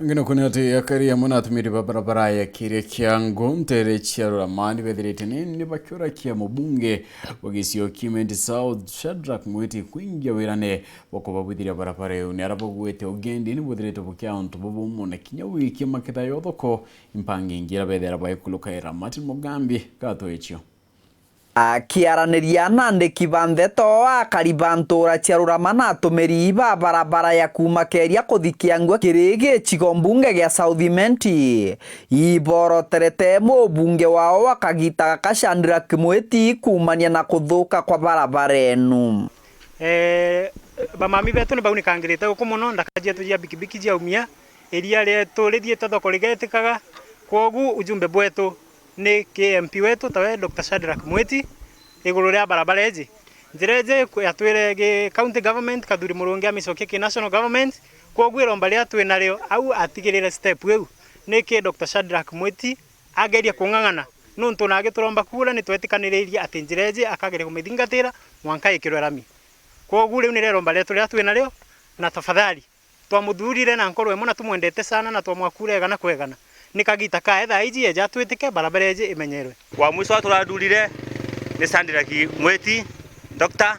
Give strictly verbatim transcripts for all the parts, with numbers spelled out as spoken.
Ngina kuni ati akari amwe na atumiri ba barabara ya Kiria Kiangu ntere cia Rurama ni bethirite ni, ni bakiurakia mubunge wa gicigo kia Imenti South, Shadrack Mwiti, kwingia wirane bwa kubabwithiria barabara iu. Ni ara bagwete ugendi ni buthirite bukia untu bubu muna kinya wiki maketha yothoko impangi ingi ira bethera baikulukaira. Martin Mugambi gatwichio. Akiaraniria na andiki ba ndeto, akari ba ntura cia Rurama na atumiri ba barabara ya kuuma Keria kuthi Kiangua kiri gicigo mbunge gia South Imenti, iboroterete mubunge wao wa kagita gaka Shadrack Mwiti kuumania na kuthuka kwa barabara enu. Eh, bamami betu ni baunikangirite guku mono, ndaka cietu cia bikibiki ciaumia, iria rietu rithiite thoko rigetikaga. Kwogu ujumbe bwetu ni ki M P wetu tawe Doctor Shadrack Mwiti iguru ria barabara iji. Njira iji kwi-, yatwire gi county government, Kathuri Murungi amicokie ki national government. Kwogu iromba riria twi nario au atigirire step iu ni ki Doctor Shadrack Mwiti agerie kung'ang'ana, nuntu nagi turomba kura ni twetikaniririe ati njira iji akageria kumithingatira mwanka ikirwe rami. Kwogu riu nirio iromba rietu riria twi nario, na tafadhali, twamuthurire na nkoro imwe na tumwendete sana na twamwakura igana kwa igana. Ni kagita kae thaa iji eja atwitike, barabara iji imenyerwe. Wa mwisho turathurire ni Shadrack Mwiti, doctor,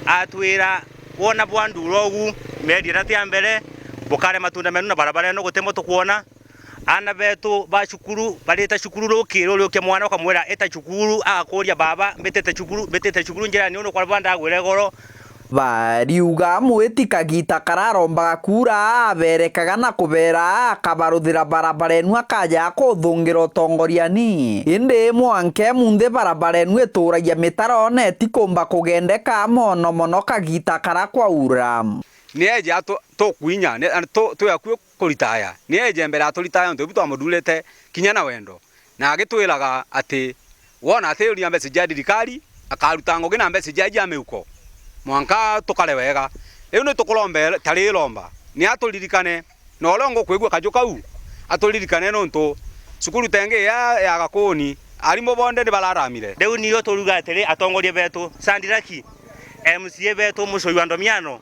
atwira, "Wona bwanduura ugu, mieri ithatu ya mbere, bukare matunda menu na barabara ino guti mo tukwona." Aana betu ba cukuru barita cukuru rukiri, uriukia mwana ukamwira, "Ita cukuru," agakuria, "Baba, mbitite cukuru, mbitite cukuru njirani unu kwa baba ndagwire goro." Bariuga Mwiti kagita kararombaga kura aberekaga na kubera akabaruthira barabara enu akaja kuthungira utongoriani. Indi mwanka munthi barabara enu ituragia mitaro na itikumba kugendeka mono mono kagita kara kwaura. Ni eja tu-, tukuinya, ni, tu-, twi akui kuritaya. Ni eje mbere aturitaya, untu ibu twamuthurite kinya na wendo. Na agitwiraga ati wona atiuria mbeca cia thirikari, akaruta ngugi na mbeca cia, cia miuko. Mwanka tukare wega. Riu ni tukurombe, tari iromba. Ni aturirikane. Na uria ungi ukwigua kaju kau, aturirikane nuntu cukuru tengi ya, ya Gakuni, arimu bonthe ni bararamire. Riu nio turuga atiri, atongoria betu, Shadrack, M C A betu, Mucui wa Ndomiano,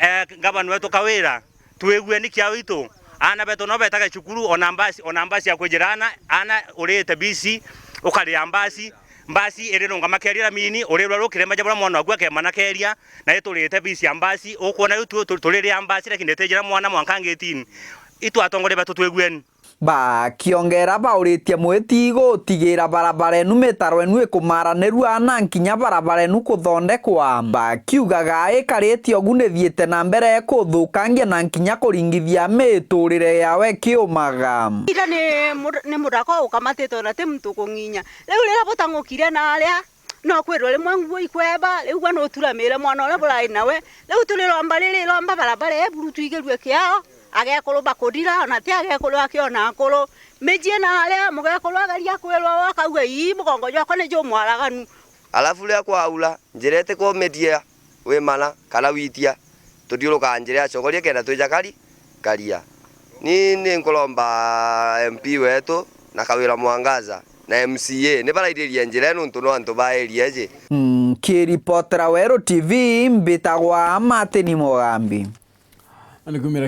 eh, ngavana wetu Kawira, twigueni kia witu. Aana betu no betage cukuru, ona mbasi, ona mbasi ya kwijira aana, aana urite bisi, ukaria mbasi, mbasi irirungama Keria ramini, urirwa rukirema ja buria mwana waku akemana Keria, na iturite bisi ya mbasi. Ukwona riu tu-, tu-, turiria mbasi, lakini itijira mwana mwanka ngitini. Itu atongoria betu twigueni. Bakiongera bauritie Mwiti gutigira barabara enu, mitaro enu ikumaranirua na nkinya barabara enu kuthondekwa, bakiugaga ikarite ugu nithiite na mbere kuthukangia na nkinya kuringithia miturire yawe kiumaga. Ira ni mur-, ni murako ukamatitwe na ti muntu kung'inya. Riu riria butang'ukire na aria, no kwirwa rimwe nguo ikwemba, riu gwa nuturamire mwana uria burai nawe. Riu turi romba riri romba barabara e buru twigirue kiao, agekuru bakurira, ona ti agekuru aki ona akuru. Mijie na aria mugekuru ageria kwirwa we akauga, "Ii, mugongo jwakwa ni jumwaraganu." Alafu riria kwaura, njira itikumithia wi mana kana witia, tuthiurukaga njira ya cogoria kenda twija kari, karia. Ni, ni nkuromba M P wetu na Kawira Mwangaza na M C A ni barairirie njira ii nuntu no antu ba area iji. Nkiripotera Weru T V, mbitagwa Martin Mugambi. Ani kumira